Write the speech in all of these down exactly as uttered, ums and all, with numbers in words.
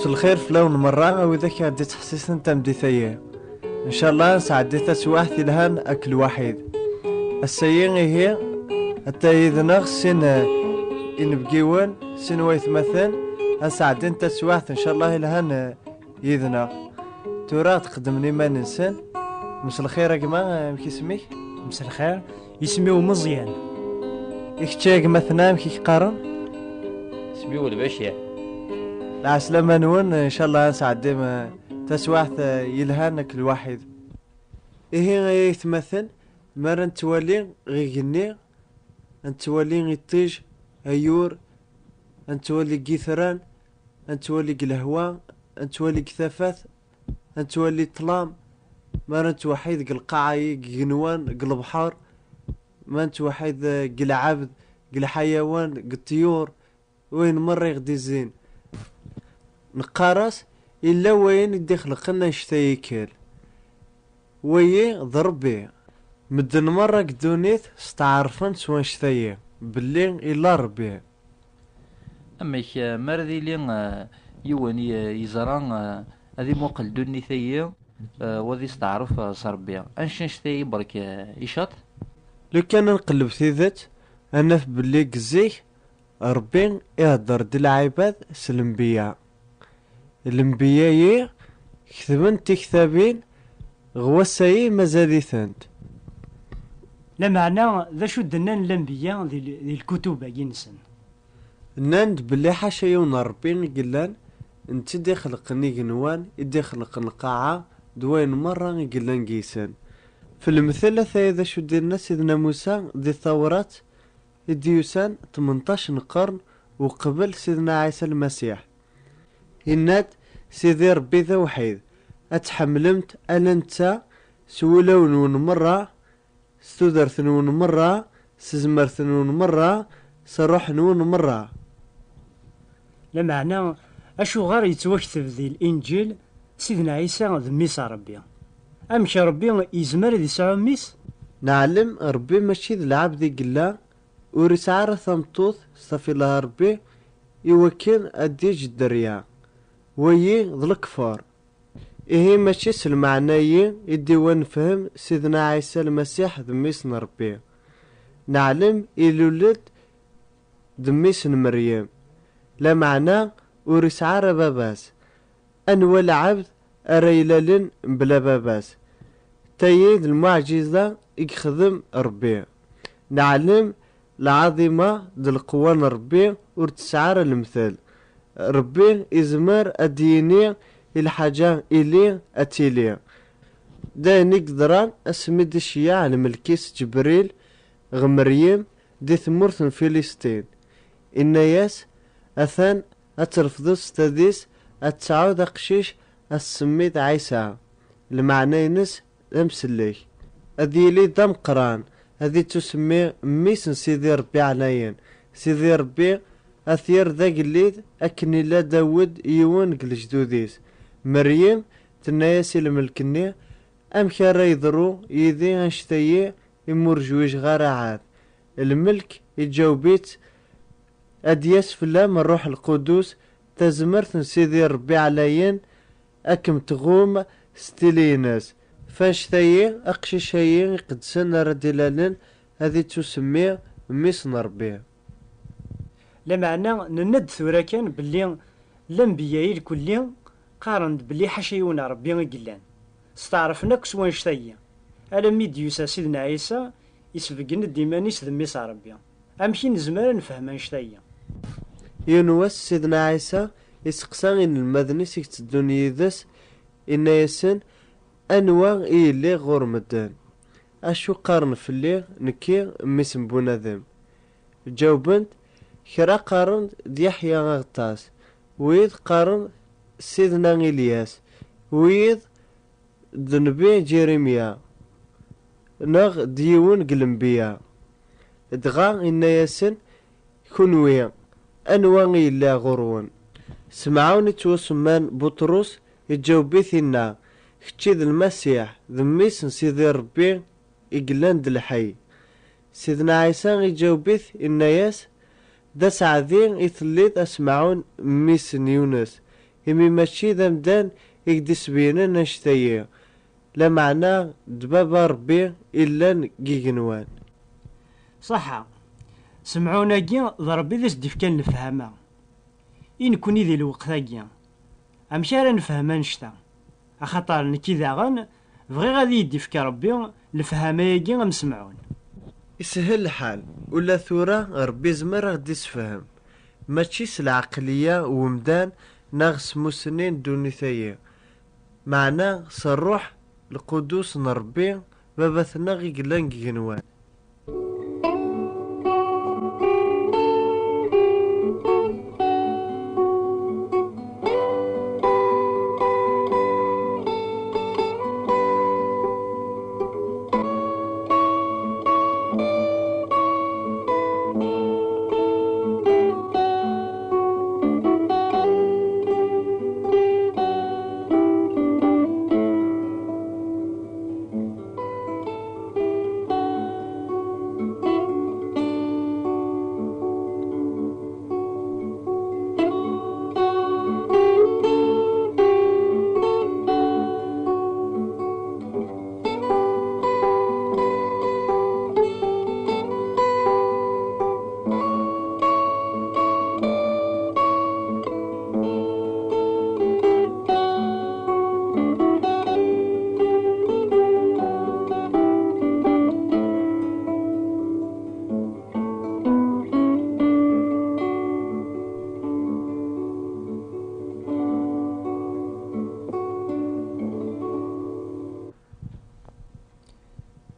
Lxir fell-awen merra, a widak i ɣ-d-ittḥessisen tameddit-ayi. Ncallah ad nesɛeddi taswiɛt yelhan akk lwaḥid. Ass-ayi ihi, ata yid-neɣ sin, eh, inebgiwen, sin waytmaten, ad sɛeddin taswiɛt ncallah yelhan, eh, yid-neɣ. Tura ad qeddmen iman-nsen. Mselxir a gma, amek isem-ik? Mselxir, isem-iw Meẓyan. I kečč a gma-tneɣ, amek i k-qqaren? Isem-iw Lbacir. Lɛeslama-nwen, ncallah ad sɛeddim, eh, taswiɛt, eh, yelhan akk lwaḥid. Ihi ay aytmaten, mi ara nettwali igenni, ad nettwali iṭij, ayyur, ad nettwali deg yitran, ad nettwali deg lehwa, ad nettwali deg tafat, ad nettwali ṭṭlam, mi ara nettweḥḥid deg lqaɛa-yi, deg igenwan, deg lebḥer, ma nettweḥḥid, eh, deg lɛebd, deg lḥayawan, deg ṭṭyur, wayen merra i ɣ-d-izzin. Neqqar-as, illa wayen i d-ixelqen annect-a ikel. Wayi d Ṛebbi. Medden merra deg ddunit steɛṛfen s wannect-ayi, belli illa Ṛebbi. Amek, eh, mi ara d-yili, eh, yiwen i, eh, yeẓra, eh, ad imuqel ddunit-ayi, eh, u ad isteɛṛef, eh, s Ṛebbi? Anci annect-ayi berk, eh, icaṭ? Lukan ad nqelleb tidet, ad naf belli deg zik, Ṛebbi ihedder-d i lɛibad s lenbiya. Lenbiya-yi ketben tiktabin, ɣer wass-ayi mazal-itent. Lameɛna, d acu d-nnan lenbiya di, di lkutub-agi-nsen? Nnan-d belli ḥaca yiwen n Ṛebbi i yellan, netta i d-ixelqen igenwan, i d-ixelqen lqaɛa, d wayen merra i yellan deg-sen. F lemtel, ataya d acu d-yenna Sidna Musa di Tawrat, i d-yusan tmenṭac n qqern uqbel Sidna Ɛisa Lmasiḥ. Yenna-d, Sidi Ṛebbi d awḥid, ad tḥemmlemt ala netta s wulawen-nwen merra, s tudert-nwen merra, s tezmert-nwen merra, s ṛṛuḥ-nwen merra. Lameɛna, acuɣer yettwakteb di Linǧil Sidna Ɛisa d mmi-s n Ṛebbi? Amek Ṛebbi yezmer ad yesɛu mmi-s? Neɛlem Ṛebbi mačči d lɛebd i yella, ur isɛi ara tameṭṭut s tafila n Ṛebbi i wakken ad d-yeǧǧ dderya. Wayi d lekfur. Ihi mačči s lmeɛna-yi i d-iwa nefhem Sidna Ɛisa Lmasiḥ d mmi-s n Ṛebbi. Neɛlem ilul-d d mmi-s n Meryem, lameɛna ur isɛi ara baba-s. Anwa lɛebd ara ilalen mebla baba-s? Tayi d lmuɛǧiza i yexdem Ṛebbi. Neɛlem lɛaḍima d lqewwa n Ṛebbi ur tesɛi ara lemtel. Ṛebbi izmer ad d-yini i lḥaǧa ili, ad tili. D ayen i yeḍran asmi d-iceyyeɛ lmelk-is Ǧebril ɣer Meryem di tmurt n Filistin. Inna-yas, atan ad trefdeḍ s tadist, ad tesɛuḍ aqcic, ad s-tsemmiḍ Ɛisa. Lmeɛna-ines d amsellek. Ad yili d ameqqran, ad ittusemmi mmi-s n Sidi Ṛebbi ɛlayen. Sidi Ṛebbi ad t-yerr d agellid akken illa Dawed yiwen deg lejdud-is. Meryem tenna-yas i lmelk-nni, amek ara yeḍru yid-i annect-ayi imi ur jwijeɣ ara ɛad? Lmelk iǧaweb-itt, ad d-yas fell-am Ṛṛuḥ Lqudus, tazmert n Sidi Ṛebbi ɛlayen, ad kem-tɣum s tili-ines. F annect-ayi, aqcic-ayi iqedsen ara d-ilalen ad ittusemmi mmi-s n Ṛebbi. Lameɛna, nenna-d tura kan belli lenbiya ilkulli qqaren-d belli ḥaca yiwen Ṛebbi i yellan. Steɛṛfen akk s wannect-ayi. Alammi d-yusa Sidna Ɛisa, isbeggen-d iman-is d mmi-s n Ṛebbi. Amek i nezmer ad nefhem annect-ayi? Yiwen wass, Sidna Ɛisa iseqsa inelmaden-is i itteddun yid-s, inna-yasen, anwa i yelli ɣur medden? Acu qqaren fell-i, nekki, mmi-s n bunadem? Ǧawben-d, kra qqaren d Yeḥya Aɣeṭṭas, wid qqaren Sidna Ilyas, wid d nnbi Jirimya, neɣ d yiwen deg lenbiya. Dɣa inna-yasen, kunwi, anwa i yella ɣur-wen? Semɛun ittwasemman Buṭrus iǧaweb-it inna, kečči d Lmasiḥ, d mmi-s n Sidi Ṛebbi i yellan d lḥey. Sidna Ɛisa iǧaweb-it inna-yas, d aseɛdi i telliḍ a Semɛun mmi-s n Yunes, imi mačči d amdan i k-d-isbeynen annect-agi, lameɛna d Baba Ṛebbi i llan deg igenwan. Ṣaḥa, Semɛun-agi d Ṛebbi i d as-d-ifkan lefhama i nekkni di lweqt-agi. Amek ara nefhem annect-a? Axaṭer nekki daɣen bɣiɣ ad iyi-d-ifk Ṛebbi lefhama-agi am Semɛun. Ishel lḥal, ula tura Ṛebbi izmer ad ɣ-d-isefhem, mačči s lɛeqliya n umdan neɣ s tmussni n ddunit-agi, meɛna s Ṛṛuḥ Lqudus n Ṛebbi, Baba-tneɣ i yellan deg igenwan.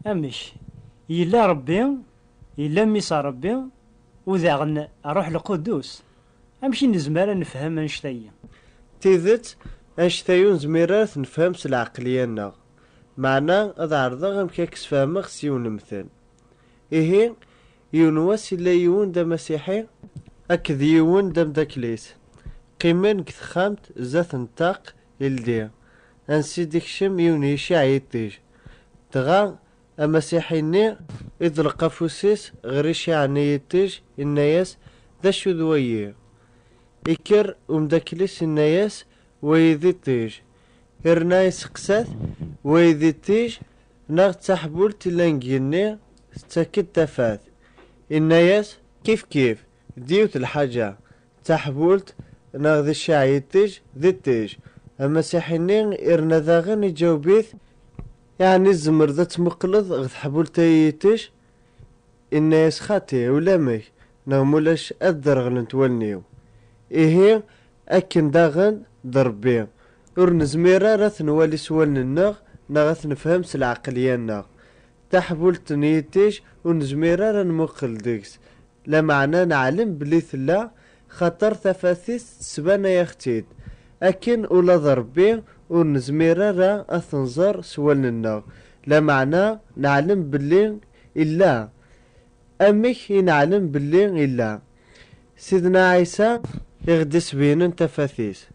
Amek? Yella Ṛebbi, yella Mmi-s n Ṛebbi, u daɣen Ṛṛuḥ Lqudus. Amek i nezmer ad nefhem annect-agi? Tidet, annect-agi ur nezmir ara ad t-nefhem s lɛeqliya-nneɣ. Meɛna ad ɛerḍeɣ amek ad k-sfehmeɣ s yiwen lemtel. Ihi, yiwen wass illa yiwen d amasiḥi akked yiwen d amdakkel-is. Qqimen deg texxamt zdat n ṭṭaq ildi, ansi d-ikcem yiwen yiciɛ yiṭij. Dɣa amasiḥi-nni iḍleq afus-is ɣer iciɛ-nni yiṭij, inna-yas: "D acu d wayi?" Ikker umdakkel-is, inna-yas: "Wayi d iṭij." Irna iseqsa-t: "Wayi d iṭij neɣ d taḥbult illan deg igenni tettak-d tafat?" Inna-yas: "Kif kif, d yiwet lḥaǧa, d taḥbult neɣ d iciɛ yiṭij, d iṭij." Amasiḥi-nni irna daɣen iǧaweb-it: "Yeɛni tzemreḍ ad tmuqleḍ ɣer tḥbult-a yiṭij?" Inna-yas: "Xaṭi, ulamek, neɣ mulac ad derɣlent wallen-iw." Ihi, akken daɣen d Ṛebbi, ur nezmir ara ad t-nwali s wallen-nneɣ neɣ ad t-nefhem s lɛeqliya-nneɣ. Taḥbult n yiṭij ur nezmir ara ad nmuqel deg-s, lameɛna neɛlem belli tella, xaṭer tafat-is tesbanay-aɣ-tt-id. Akken ula d Ṛebbi ur nezmir ara ad t-nẓer s wallen-nneɣ, lameɛna neɛlem belli illa. Amek i neɛlem belli illa? Sidna Ɛisa i ɣ-d-isbeynen tafat-is.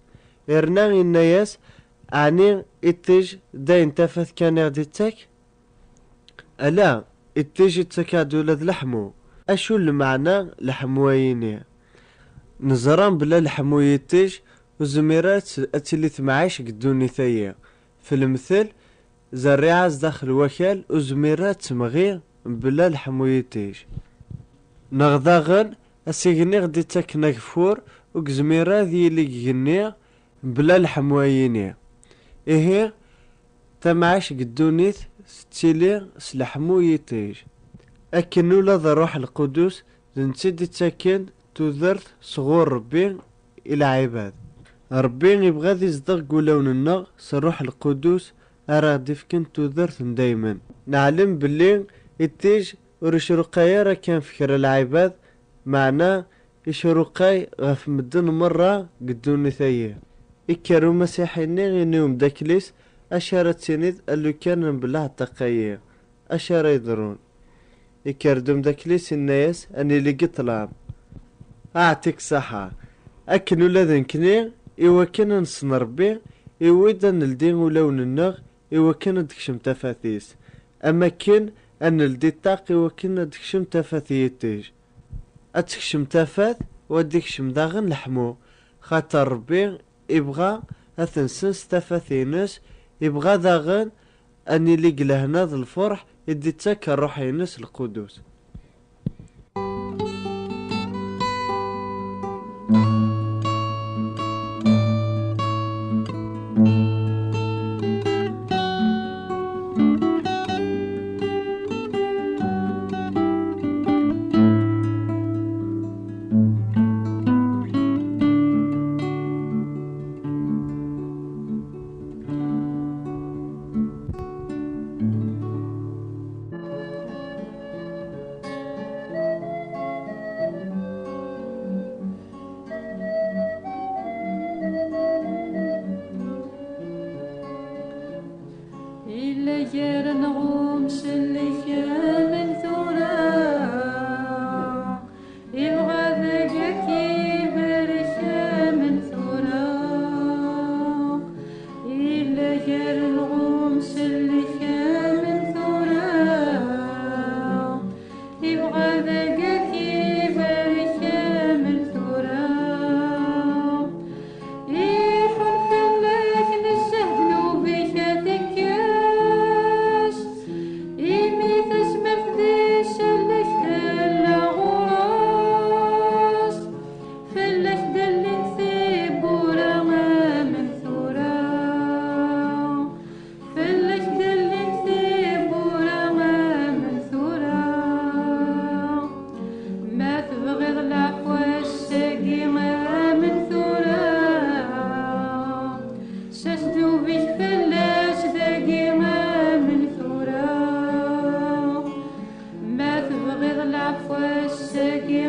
Irna inna-yas: "Ɛni iṭij d ayen tafat kan i ɣ-d-ittak? Ala, iṭij ittak-aɣ-d ula d leḥmu." Acu n lmeɛna leḥmu-ayini? Neẓra mebla leḥmu n yiṭij ur zmir ara ad t-, ad tili temɛict deg ddunit-ayi. F lemtel, zerriɛa zdaxel wakal ur zmir ara ad temɣi mebla leḥmu n yiṭij. Neɣ daɣen, asigni ɣ-d-ittakken ageffur ur yezmir ara ad yili deg igenni mebla leḥmu-ayini. Ihi, tamɛict deg ddunit tettili s leḥmu n yiṭij. Akken ula d Ṛṛuḥ Lqudus d netta i d-ittaken tudert sɣur Ṛebbi i lɛibad. Ṛebbi ibɣa ad izdeɣ deg wulawen-nneɣ s Ṛṛuḥ Lqudus ara ɣ-d-ifken tudert n daymen. Neɛlem belli iṭij ur icruqay ara kan f kra lɛibad, meɛna icruqay ɣef medden merra deg ddunit-ayi. Ikker umasiḥi-nni ini i umeddakel-is: "Acu ara d-tiniḍ a lukan nbelleɛ ṭṭaq-ayi? Acu ara yeḍrun?" Ikker-d umeddakel-is inna-yas: "Ad nili deg ṭṭlam." Aɛṭik ṣṣaḥa. Akken ula d nekkni, iwakken ad nessen Ṛebbi, iwi-d ad neldi ulawen-nneɣ iwakken ad d-tekcem tafat-is. Am akken ad neldi ṭṭaq iwakken ad d-tekcem tafat n yiṭij. Ad tekcem tafat, u ad d-ikcem daɣen leḥmu, xaṭer Ṛebbi ibɣa ad t-nessens tafat-ines, ibɣa daɣen ad nili deg lehna d lferḥ i d-ittak ṛṛuḥ-ines lqudus. Yella gar-nneɣ umsellek am n tura, ibɣa deg-k ibarek am n tura. Yella gar-nneɣ umsellek am n tura, ibɣa deg-k ibarek am n tura. Iḥun fell-ak nezzeh ddnub-ik ad tekkes, imi tazmert di sellek tella ɣur-s. Fell-ak d-llint tiwwura am n tura. Fell-ak d-llint tiwwura am n tura. Ma tebɣiḍ leɛfu ass-agi am n tura, sers ddnub-ik fell-as dagi am n tura. Ma tebɣiḍ leɛfu ass-agi